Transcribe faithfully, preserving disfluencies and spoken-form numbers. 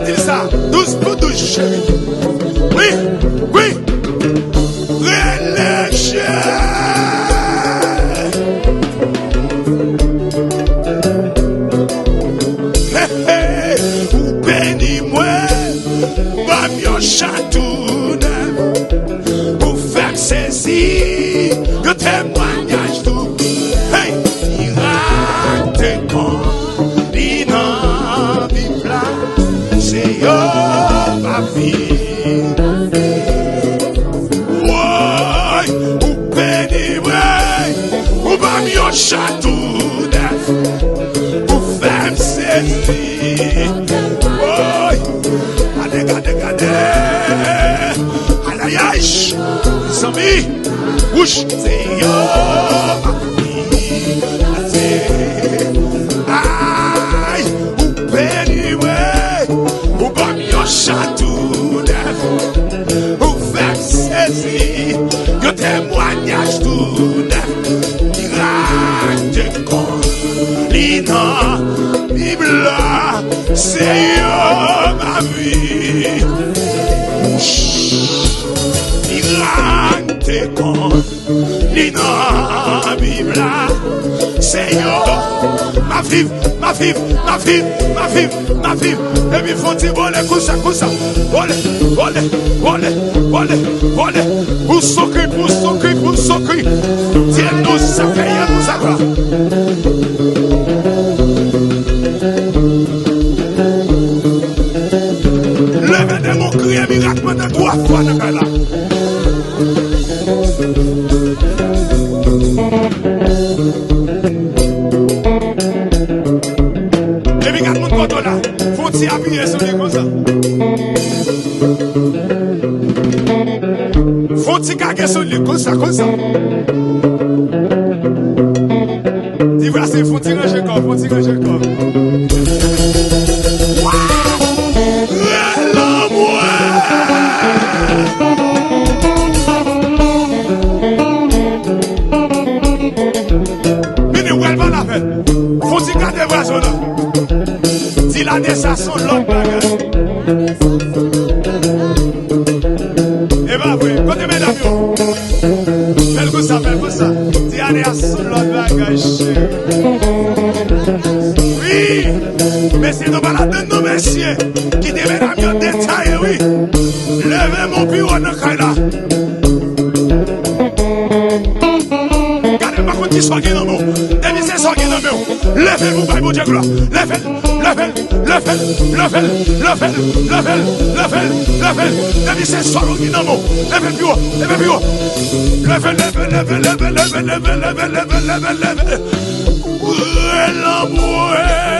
Di sa, douz pou douz, cheri. Wi, wi. Rele cheri. Hey, hey, ou beni mwen, ban m yon chan tou nèf. Ou fè m sezi, yon temwayaj tou. Hey, mirak te konn li nan Bib la, se yo pa fi. Woy, ou beni mwen, ou ban m yon chan tou nèf. Ou fè m sezi. Woy, gade, gade, gade. Ayayay, zanmi. Wouch, se yo. Ay, ou beni mwen, ou ban m yon chan tou nèf. Ou fè m sezi, yon temwayaj tou nèf. Mirak te konn li nan Bib la, se yo pa fi. Mirak te konn li nan Bib la, se yo. M ap viv, m ap viv, m ap viv, m ap viv, m ap viv. Epi fon ti bole konsa, konsa. Bole, bole, bole, bole, bole. Pou sokri, pou sokri, pou sokri. Dieu nous accueille, nous accueille. Leve demon, kriye mirak pandan twa fwa nan kay la. Epi gad moun kote w la. Fon ti apiye sou li konsa. Fon ti kage sou li konsa, konsa. Di vwazen, fon ti ranje kò, fon ti ranje kò. Waw! Rele mwen! Vini, w pral pale avè l. Fon ti gade vwazen w la. Di l ane sa se yon lòt bagay. E pa vre. Kote medam yo? Fè l konsa, fè l konsa. Di ane a se yon lòt bagay, cheri. Wi. Mesye, nou pa ladann non, mesye. Kite medam yo detaye, wi. Leve men w pi wo nan kay la. Gade, m pa konn ki sa w gen nan men w. Depi se sa w gen nan men w, leve l pou bay Bondye glwa. Leve l, leve l, leve l, leve l, leve l, leve l, leve l, leve l. Depi se sa w gen nan men w, leve l pi wo, leve l pi wo. Leve l, leve l, leve l, leve l. Rele mwen.